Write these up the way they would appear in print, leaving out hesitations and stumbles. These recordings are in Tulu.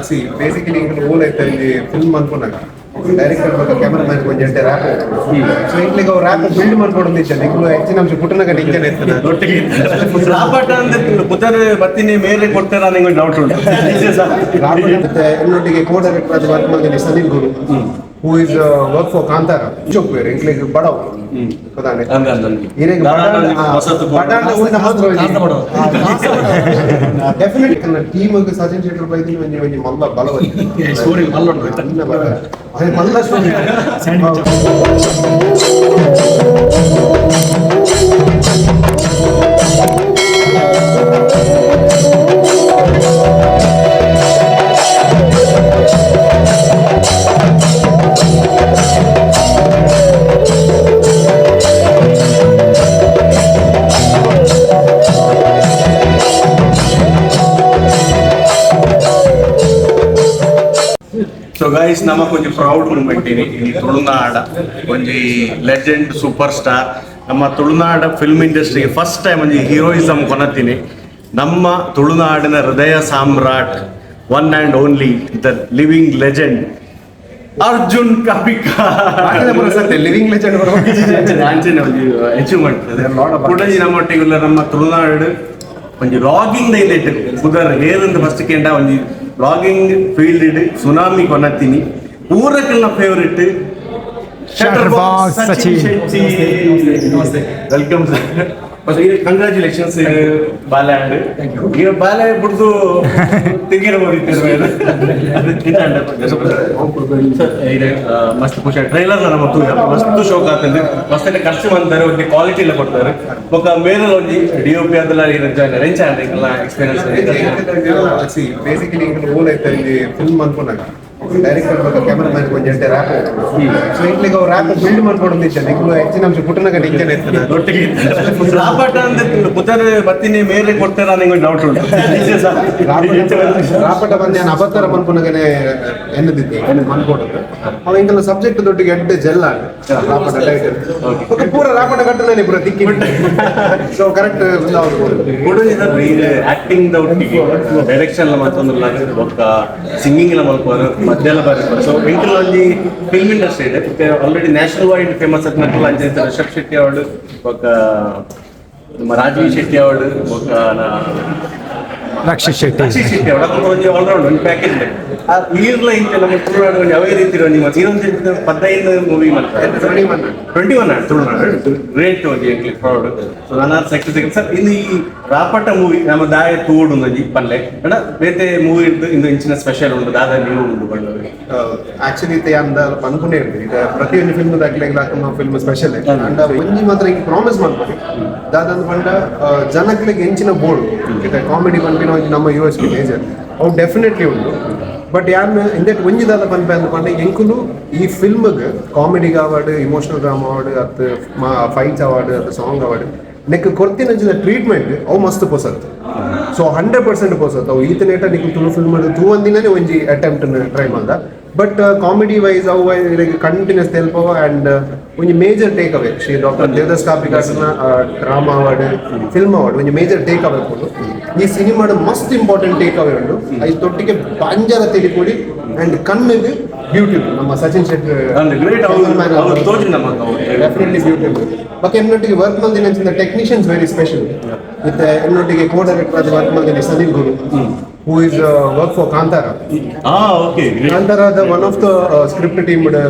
C, basically ಇಂಕುಲು ಓಲ್ ಐತೆ ಇಲ್ಲಿ ಫಿಲ್ಮ್ ಅನ್ಕೊಂಡಾಗ ಡೈರೆಕ್ಟರ್ ಬೊಕ್ಕ ಕ್ಯಾಮರಾಮನ್ ಒಂಜಿ ಎಡ್ಡೆ ರ್ಯಾಪ್. ಸೊ ಇಂಕ್ಲೆಗ್ ಅವು ರ್ಯಾಪ್ ಬಿಲ್ಡ್ ಮನ್ಪೊಡೊಂದು ಇಜ್ಜಂಡ್. ಇಂಕುಲು ಹೆಚ್ಚಿನ ಅಂಶ ಪುಟ್ಟನ ಗಂಟೆ ಇಂಚನೆ ಇತ್ತನ. ಒಟ್ಟಿಗೆ ರಾಪಟ ಅಂದ್ರೆ ಪುತ್ತರ್ ಬತ್ತಿನಿ ಮೇರೆ ಕೊಡ್ತಾರ ನಿಂಗೆ ಡೌಟ್ ಉಂಟು. ರಾಪಟ ಎನ್ನೊಟ್ಟಿಗೆ ಕೋ ಡೈರೆಕ್ಟರ್ ಆದ್ ವರ್ಕ್ ಮಲ್ದಿನಿ Sanil Guru, who is work for Kantara. ಚೊಕ್ವೇರ್ ಇಂಕ್ಲೆಗ್ ಬಡವ್ ಗೊತ್ತಾಂಡೆ. ಅಂದೆ ಅಂದೆ. ಇರೆಗ್ ಹೊಸತು ಬಡಾಂಡ ಉಂಡ ಡೆಫಿನೆಟ್ ಟೀಮ್ ಸಚಿನ್ ಶೆಟ್ಟರ್ ಬೈದಿನಿ ಒಂಜಿ ಒಂಜಿ ಮಲ್ಲ ಬಲ. ಸ್ಟೋರಿ ಮಲ್ಲ ಉಂಟು. ಬಲ ಅದೇ ಮಲ್ಲ story. So guys, ನಮಕ್ ಒಂಜಿ ಪ್ರೌಡ್ ಮೂಮೆಂಟ್ ಇನಿ. ಈ ತುಳುನಾಡ ಒಂಜಿ legend, super star, ನಮ್ಮ ತುಳುನಾಡ ಫಿಲ್ಮ್ ಇಂಡಸ್ಟ್ರಿಗೆ ಫಸ್ಟ್ ಟೈಮ್ ಒಂಜಿ ಹೀರೋಯಿಸಮ್ ಕೊನತೀನಿ. ನಮ್ಮ ತುಳುನಾಡಿನ ಹೃದಯ ಸಾಮ್ರಾಟ್, one and only, the living legend, Arjun Kapikad. ಸತ್ಯ, ಲಿವಿಂಗ್ ಲೆಜೆಂಡ್. ಅಂಚನೆ ಒಂಜಿ ಅಚೀವ್ಮೆಂಟ್ ಕುಡಂಜಿ ನಮ್ಮೊಟ್ಟಿಗೆ ನಮ್ಮ ತುಳುನಾಡು ಒಂಜಿ ರಾಗಿಂಗ್ ದ ಇಂದೆಟ್ ಪುದರ್ ಹೇರಂದು ಫಸ್ಟ್ ಕೇಂಡ ಒಂಜಿ logging field tsunami ಕೊನತ್ತೀನಿ, ಪೂರಕಲ್ನ favourite. Shutter Box Sachin. Welcome sir. Congratulations. ಬಾಲೆ and ಈಗ ಬಾಲೆ ಬಿಡ್ದು ತಿಂಗಿನ. ಮಸ್ತ್ ಖುಷಿ. ಟ್ರೈಲರ್ ನಮ್ಮ ತೂಯ ಮಸ್ತ್ ಶೋಕ್ ಆಗ್ತದೆ. ಮಸ್ತ್ ಖರ್ಚು ಮಾಡ್ತಾರೆ, ಒಂಜಿ ಕ್ವಾಲಿಟಿ ಎಲ್ಲ ಕೊಡ್ತಾರೆ. ಬೊಕ್ಕ ಮೇರೆ ಒಂಜಿ D O P ಅದೆಲ್ಲ ಎಂಚ experience? C, basically ಇಂಕುಲು ಓಲ್ ಐತೆ ಇಲ್ಲಿ ಫಿಲ್ಮ್ ಅನ್ಕೊಂಡಾಗ ಡೈರೆಕ್ಟರ್ ಬೊಕ್ಕ ಕ್ಯಾಮರಾಮನ್ ಒಂಜಿ ಎಡ್ಡೆ ರ್ಯಾಪ್. ಸೊ ಇಂಕ್ಲೆಗ್ ಅವು ರ್ಯಾಪ್ ಬಿಲ್ಡ್ ಮನ್ಪೊಡೊಂದು ಇಜ್ಜಂಡ್. ಇಂಕುಲು ಹೆಚ್ಚಿನ ಅಂಶ ಪುಟ್ಟನ ಗಂಟೆ ಇಂಚನೆ ಇತ್ತನ. ಒಟ್ಟಿಗೆ ರಾಪಟ ಅಂದ್ರೆ ಪುತ್ತರ್ ಬತ್ತಿನಿ ಮೇರೆ ಕೊಡ್ತಾರ ನಿಂಗೆ ಡೌಟ್ ಉಂಟು. ರಾಪಟ ಬಂದು ನಾನು ಅಬತಾರ ಮನ್ಪುನಗನೆ ಎನ್ನದಿದ್ದೆ ಮನ್ಕೊಡೋದು. ಅವ ಇಂಕಲ್ನ ಸಬ್ಜೆಕ್ಟ್ ದೊಡ್ಡ ಎಡ್ಡೆ ಜೆಲ್ ಆಂಡ್ ರಾಪಟ ಟೈಟಲ್ ಬೊಕ್ಕ ಪೂರ ರಾಪಟ ಕಟ್ಟನೆ ಪೂರ ತಿಕ್ಕಿ. So correct. Acting the ಒಟ್ಟಿಗೆ ಡೈರೆಕ್ಷನ್ ಎಲ್ಲ ಮತ್ತೊಂದು ಬೊಕ್ಕ ಸಿಂಗಿಂಗ್ ಎಲ್ಲ ಮಲ್ಪುವರು, ಮದ್ದೆಲ್ಲ ಬಾರಿ. ಸೊ ಇಂಟರ್ ಒಂಜಿ ಫಿಲ್ಮ್ ಇಂಡಸ್ಟ್ರಿ ಇದೆ already national wide famous ಆದ್ನಕುಲು ಅಂಚೆ ರಿಷಬ್ ಶೆಟ್ಟಿ ಅವರು, ಬೊಕ್ಕ ನಮ್ಮ ರಾಜೀವ್ ಶೆಟ್ಟಿ ಅವರು, ಬೊಕ್ಕ ರಕ್ಷಿತ್ ಶೆಟ್ಟಿ. ರಕ್ಷಿತ್ ಶೆಟ್ಟಿ ಅವರು. ಅಕುಲು ಒಂಜಿ ಆಲ್ರೌಂಡ್ ಒಂದು ಪ್ಯಾಕೇಜ್. ಈರ್ಲ ಇಂಚ ನಮ್ಮ ತುಳುನಾಡು ಒಂಜಿ ಅವೇ ರೀತಿ ಒಂಜಿ ಮತ್ತೆ ಇದೊಂದು 15 ಮೂವಿ ಮಾಡ್ತಾರೆ. 21. 21 ತುಳುನಾಡು ಗ್ರೇಟ್ ಒಂಜಿ ಎಂಕ್ಲೆ ಪ್ರೌಡ್. ಸೊ ನನ್ನ ಸಕ್ಸಸ್ ಸರ್. ಇನ್ನು ಈ ರಾಪಟ ಮೂವಿ ನಮ್ಮ ದಾಯ ತೂಡು ಒಂಜಿ ಪಲ್ಲೆ ಅಣ್ಣ ಬೇತೆ ಮೂವಿ ಇದ್ದು ಇಂದು ಇಂಚಿನ ಸ್ಪೆಷಲ್ ಉಂಟು ದಾದ ನೀವು ಉಂಡು ಬಣ್ಣದು? ಆಕ್ಚುಲಿ ಇತ್ತೆ ಯಾನ್ ದಾಲ ಪನ್ಪುನೇ ಇರ್ತೀನಿ. ಇದು ಪ್ರತಿಯೊಂದು ಫಿಲ್ಮ್ ದಾಖಲೆಗಳ film special. And ಒಂಜಿ ಮಾತ್ರ ಹಿಂಗೆ ಪ್ರಾಮಿಸ್ ಮಾಡ್ಕೊಡಿ ದಾದಂದ್ ಪಂಡ ಜನಕ್ಲೆಗ್ ಎಂಚಿನ ಬೋರ್ಡ್ ಇತ್ತೆ ಕಾಮಿಡಿ ಪನ್ಪಿನ ಒಂಜಿ ನಮ್ಮ U S P major ಅವು ಡೆಫಿನೆಟ್ಲಿ ಉಂಡು. ಬಟ್ ಯಾನ್ ಇಂದೆಟ್ ಒಂಜಿ ದಾದ ಪನ್ಪೆ ಅಂದ್ ಪಂಡ, ಎಂಕುಲು ಈ ಫಿಲ್ಮ್ಗ್ ಕಾಮಿಡಿಗ್ award, emotional drama award, ಅತ್ ಫೈಟ್ಸ್ ಅವಾರ್ಡ್, ಅತ್ ಸಾಂಗ್ ಅವಾರ್ಡ್, ನೆಕ್ ಕೊರ್ತಿನಂಚಿನ ಟ್ರೀಟ್ಮೆಂಟ್ ಅವು ಮಸ್ತ್ ಪೊಸತ್. ಸೊ 100% ಪೊಸತ್ ಅವು. ಈತನೇಟ ನಿಕ್ಲು ತುಳು ಫಿಲ್ಮ್ ತೂವಂದಿನೇ ಒಂಜಿ ಅಟೆಂಪ್ಟ್ ಟ್ರೈ ಮಲ್ದ. But comedy wise ಅವು ಲೈಕ್ ಕಂಟಿನ್ಯೂಸ್ ತೆಲ್ಪವ. ಅಂಡ್ ಒಂಜಿ major take away, Shri doctor Devdas ಕಾಪಿಕಾಡ್ನ drama award, film award, ಒಂಜಿ major take away ಕೊಡು. ಈ ಸಿನಿಮಾದ ಮಸ್ತ್ important take away ಉಂಡು. ಐತೊಟ್ಟಿಗೆ ಬಂಜಾರ ತೆಲಿಪೊಡಿ ಅಂಡ್ ಕಣ್ಣಿಗೆ ಬ್ಯೂಟಿಫುಲ್ ನಮ್ಮ ಸಚಿನ್ ಶೆಟ್ಟಿ. ಗ್ರೇಟ್ ಅವ್ರು ತೋಜಿ ನಮ್ಮ. Definitely beautiful. ಬಟ್ ಎನ್ನೊಟ್ಟಿಗೆ ವರ್ಕ್ ಮಲ್ದಿನ technicians very special. ಮತ್ತೆ ಎನ್ನೊಟ್ಟಿಗೆ ಕೋ ಡೈರೆಕ್ಟರ್ ಆದ ವರ್ಕ್ ಮಲ್ದಿನಿ Sanil Guru, who is work for Kantara. ಹಾ ಓಕೆ ಕಾಂತಾರದ one of the script team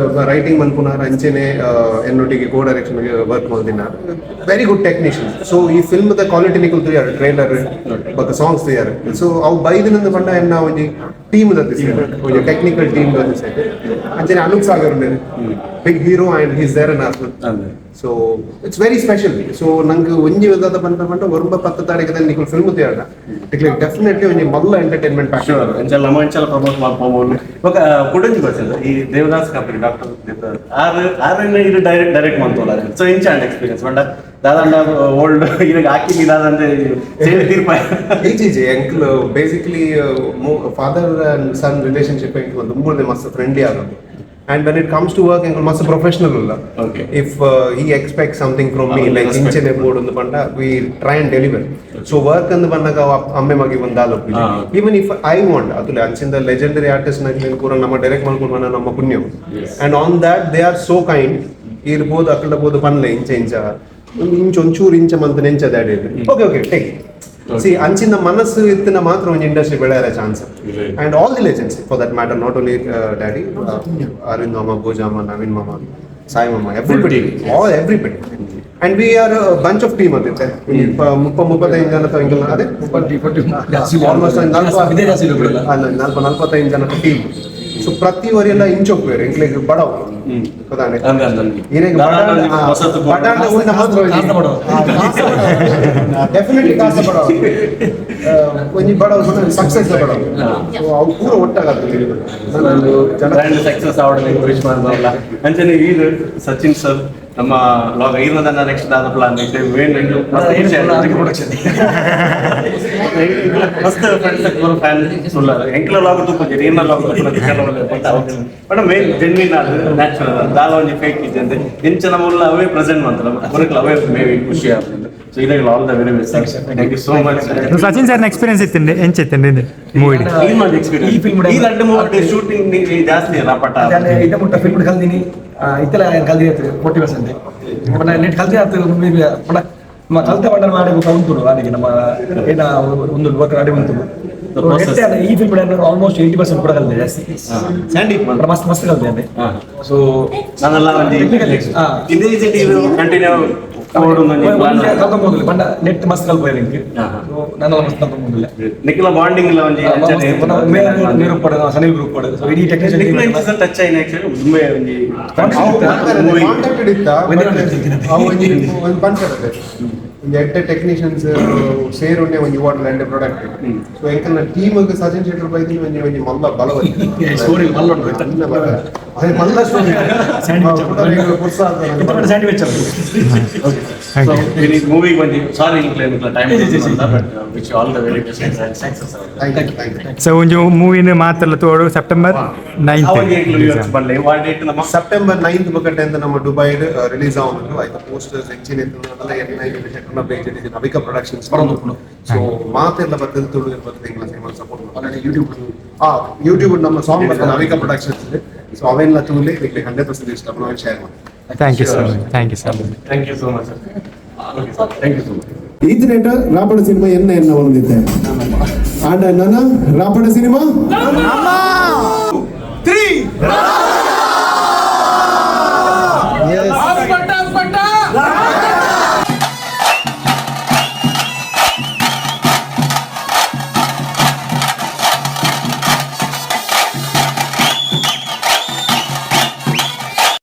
writing ಮನ್ಪುನಾರ್. ಅಂಚೆನೆ ಎನ್ನೊಟ್ಟಿಗೆ ಕೋ ಡೈರೆಕ್ಷನ್ ವರ್ಕ್ ಮಲ್ದಿನ very good technician. So ಈ ಫಿಲ್ಮ್ ದ ಕ್ವಾಲಿಟಿ ನಿಕುಲ್ ತೂಯಾರು, ಟ್ರೈಲರ್ ಬೊಕ್ಕ ಸಾಂಗ್ಸ್ ತೂಯಾರು. ಸೊ ಅವು ಬೈದಿನಂದ ಪಂಡ ಎನ್ನ ಒಂಜಿ ಟೀಮ್ ದತ್ತಿಸೆಟ್, ಒಂಜಿ ಟೆಕ್ನಿಕಲ್ ಟೀಮ್ ದತ್ತಿಸೆಟ್. ಅಂಚೆನೆ Anoop Sagar big hero and he's there an so it's very special. So ನಂಗೆ ಒಂಜಿ ವಿಧದ ಪಂಡ ಪಂಡ ಒರುಂಬ 10 ತಾರೀಕು ನಿಕುಲ್ ಫಿಲ್ಮ್ ತೂಯಾರ ಡೆಫಿನೆಟ್ಲಿ ಒಂಜಿ ಮಲ್ಲ ಎಂಟರ್ಟೈನ್ಮೆಂಟ್ ಪ್ಯಾಕೇಜ್. ಶೋರ್, ಅಂಚಲ ನಮ್ಮ ಅಂಚಲ ಪ್ರಮೋಟ್ ಮಾಡ್ಕೊಬೋದು. ಬೊಕ್ಕ ಕುಡಂಜಿ ಕ್ವಶನ್, ಈ ದೇವದಾಸ್ ಕಾಪಿ, ಡಾಕ್ಟರ್ ದೇವದಾಸ್ ಆರ್ ಆರ್ ಇದು ಡೈರೆಕ್ಟ್ ಡೈರೆಕ್ಟ್ ಮಂತೋಲ್ಲ. ಸೊ ಇಂಚ ಅಂಡ್ ಎಕ್ಸ್ಪೀರಿಯನ್ಸ್ ಪಂಡ ದಾದಂಡ ಓಲ್ಡ್ ಇವಾಗ ಹಾಕಿ ದಾದಂತೆ ಸೇರಿ ತೀರ್ಪ? ಈಜಿ ಎಂಕ್ಲು basically father and son relationship ಎಂಕ್ಲು ದುಂಬುರ್ದೆ ಮಸ್ತ್ ಫ್ರೆಂಡ್ಲಿ ಆಗೋದು. And when it comes to work, ಎಂಕುಲು ಮಸ್ತ್ ಪ್ರೊಫೆಷನಲ್ ಉಲ್ಲ. If he expect something from me, like ಇಂಚನೆ ಬೋಡು ಒಂದು ಪಂಡ, we try and deliver. So work ಅಂದ್ ಬಂದಾಗ ಅಮ್ಮೆ ಮಗಿ ಒಂದು ದಾಲ. ಈವನ್ if I want, ಅತುಲೆ ಅಂಚಿಂದ ಲೆಜೆಂಡರಿ ಆರ್ಟಿಸ್ಟ್ ನಕ್ಲೆನ್ ಪೂರ ನಮ್ಮ ಡೈರೆಕ್ಟ್ ಮಲ್ಕೊಂಡು ಬಂದ ನಮ್ಮ ಪುಣ್ಯ. And on that they are so kind. ಇರ್ಬೋದು ಅಕ್ಕಡ ಬೋದು ಪನ್ಲೆ, ಇಂಚ ಇಂಚ ಒಂದು ಇಂಚ ಒಂಚೂರು ಇಂಚ ಮಂತ್ ನೆಂಚ ದಾಡಿ, ಓಕೆ ಓಕೆ, ಟೇಕ್. ಸಿ, ಅಂಚಿನ ಮನಸ್ಸು ಇತ್ತಿನ ಮಾತ್ರ ಒಂಜಿ industry ಬೆಳೆಯರ chance. And all the legends for that matter, not only daddy, Arvind ಮಾಮ, ಭೋಜಾಮ, ನವೀನ್ ಮಾಮ, ಸಾಯಿ ಮಾಮ, everybody, all everybody. And we are bunch of team ಅಂತಿತ್ತೆ. 30-35 ಜನ ಎಂಕಲ್ನ, ಅದೇ ಆಲ್ಮೋಸ್ಟ್ 45 ಜನ ಟೀಮ್. ಸೊ ಪ್ರತಿ ವರಿಯೆಲ್ಲ ಇಂಚೊಪ್ಪುವೆರ್, ಎಂಕ್ಲೆಗ್ ಬಡವ್ ಗೊತ್ತಾನೆ. ಇರೆಗ್ ಬಡಾಂಡ ಉಂಡ ಮಾತ್ರ ಡೆಫಿನೆಟ್ಲಿ ಕಾಸ ಬಡವ, ಒಂಜಿ ಬಡವ ಸಕ್ಸಸ್ ಬಡವ. ಸೊ ಅವು ಪೂರ ಒಟ್ಟಾಗತ್ತೆ ಜನ. ಬ್ರ್ಯಾಂಡ್ ಸಕ್ಸಸ್ ಆವಡನೆ ವಿಶ್ ಮಾಡ್ದಲ್ಲ. ಅಂಚನೆ ಇದು ಸಚಿನ್ ಸರ್ ನಮ್ಮ ಲಾಗ್ ಇರ್ನದನ್ನ ನೆಕ್ಸ್ಟ್ ದಾದ ಪ್ಲಾನ್ ಐತೆ? ಮೇನ್ ಮಸ್ತ್ ಖುಷಿ ಆಯ್ತು. ಮಸ್ತ್ ಫ್ರೆಂಡ್ಸ್ ಫ್ಯಾನ್ ಸುಳ್ಳಾರ ಎಂಕ್ಲ ಲಾಗ್ ತೂಪುಜೆರ್, ಇರ್ನ ಲಾಗ್ ಬಟ್ ಮೇನ್ ಜೆನ್ವಿನ್ ಆದ್ ನ್ಯಾಚುರಲ್, ದಾಲ ಒಂಜಿ ಫೇಕ್ ಇಜ್ಜಂದೆ ಎಂಚ ನಮ್ಮ ಉಲ್ಲ ಅವೇ ಪ್ರೆಸೆಂಟ್ ಮಂತಲ್ಲ ಬರಕ್ಲ, ಅವೇ ಮೇ ಬಿ ಖುಷಿ ಆಗ್ತದೆ. ಸೊ ಇದಾಗ all the very best, thank you so much. Sachin sir experience ಇತ್ತಿಂಡೆ, ಎಂಚ ಇತ್ತಿಂಡೆ ಮೂವಿ? ಎಕ್ಸ್ಪೀರಿಯನ್ಸ್ ಈ film ಈ ರಡ್ಡ್ ಮೂವಿ ಶೂಟಿಂಗ್ ಜಾಸ್ತಿ ಅಲ್ಲ ಪಟ. ಇದ್ದ ಮುಟ್ಟ ಫಿಲ್ಮ್ ಕಲ್ದಿನಿ, ಇತ್ತೆಲ್ಲ ಕಲ್ದಿನಿ 40%. ಬಟ್ ನೆಟ್ ಕಲ್ತಿ ಆತು ಮೇ ಬಿ. ಪಂಡ ನಮ್ಮ ಕಲ್ತ ಬಂಡಲ್ ಮಾಡಿ ಉಂಟು ಅಡಿಗೆ ನಮ್ಮ ಏನ ಒಂದು ವರ್ಕ್ ಅಡಿ ಉಂಟು. The process. ಈ ಫಿಲ್ಮ್ ಆಲ್ಮೋಸ್ಟ್ 80% ಕೂಡ ಕಲ್ತೆ ಜಾಸ್ತಿ. ಸ್ಯಾಂಡಿ. ಮಸ್ತ್ ಮಸ್ತ್ ಕಲ್ತೆ ಅಂದೆ. ಸೊ ನಾನೆಲ್ಲ ಒಂಜಿ ಇದೇ ಕಂಟಿನ್ಯೂ ಕಲ್ಕೊಂಬೋದಿಲ್ಲ, ಬಂಡ ನೆಟ್ ಮಸ್ತ್ ಕಲ್ಪೋಯ್ ನಿಂಗೆ. ಸೊ ನಾನೆಲ್ಲ ಮಸ್ತ್ ಕಲ್ಕೊಂಬೋದಿಲ್ಲ. ನಿಖಿಲ ಬಾಂಡಿಂಗ್ ಇಲ್ಲ ಒಂಜಿ. ನೀರು ಪಡ ಸನಿಲ್ ಗ್ರೂಪ್ ಪಡ, ಸೊ ಇಡೀ ನಿಖಿಲ ಟೆಕ್ನಿಷಿಯನ್. ಟಚ್ ಆಯ್ನ ಆಕ್ಚುಲಿ ತುಂಬಾ ಒಂಜಿ ಮೂವಿ. ಕಾಂಟ್ಯಾಕ್ಟೆಡ್ ಇತ್ತ, ಅವು ಒಂಜಿ ಒಂದು ಪನ್ಪೆರ್ ಒಂಜಿ ಎಡ್ಡೆ ಟೆಕ್ನಿಷಿಯನ್ಸ್ ಸೇರುಂಡೆ ಒಂಜಿ ವಾಟರ್ ಎಡ್ಡೆ ಪ್ರಾಡಕ್ಟ್. ಸೊ ಎಂಕಲ್ನ ಟೀಮ್ ಸಚಿನ್ ಶೆಟ್ಟರ್ ಬೈದಿನ ಒಂಜಿ ಒಂಜಿ ಮಲ್ಲ ಬಲ. ಸ್ಟೋರಿ ಮಲ್ಲ ಉಂಟು. ಅದೇ ಮಲ್ಲ ಸ್ಟೋರಿ. Sandwich sandwich. ಸೊ ಮೂವಿಗೆ ಬಂದಿ, ಸಾರಿ, time, but wish all the very best and success. Thank you, thank you. So ಒಂಜಿ ಮೂವಿನ ಮಾತ್ರ ತೋಡು ಸೆಪ್ಟೆಂಬರ್ 9. ಬಲ್ಲೆ ವಾ ಡೇಟ್ ನಮ್ಮ? ಸೆಪ್ಟೆಂಬರ್ 9 ಬೊಕ 10 ನಮ್ಮ ದುಬೈಡ್ ರಿಲೀಸ್ ಆವೊಂದುಂಡು. ಐತ ಪೋಸ್ಟರ್ಸ್ ಎಂಚಿನ ಇತ್ತುಂಡಲ ಎನ್ ಶೆಟ್ಟರ್ನ ಪೇಜ್ ಇದೆ, ನವಿಕಾ ಪ್ರೊಡಕ್ಷನ್ಸ್. ಸೊ ಮಾತೆಲ್ಲ ಬರ್ತದೆ, ತುಳು ಬರ್ತದೆ. ಎಂಗ್ಲ ಸಿನಿಮಾ ಸಪೋರ್ಟ್. ಯೂಟ್ಯೂಬ್. ಆ ಯೂಟ್ಯೂಬ್ ನಮ್ಮ ಸಾಂಗ್ ಬರ್ತದೆ, ನವಿಕಾ ಪ್ರೊಡಕ್ಷನ್ಸ್. ಸೊ ಅವೆಲ್ಲ ತೂಲೆ, ನಿಮಗೆ 100% ಇಷ್ಟ ಶೇರ್ ಮಾಡಿ. Thank you so much, thank you so much. Thank you so much, sir. Thank you so much. ಈತನೇಟ ರಾಪಡ cinema ಎನ್ನ ಎನ್ನ ಒಂದಿತ್ತೆ ಆಂಡ ನನ್ನ ರಾಪಡ ಸಿನಿಮಾ.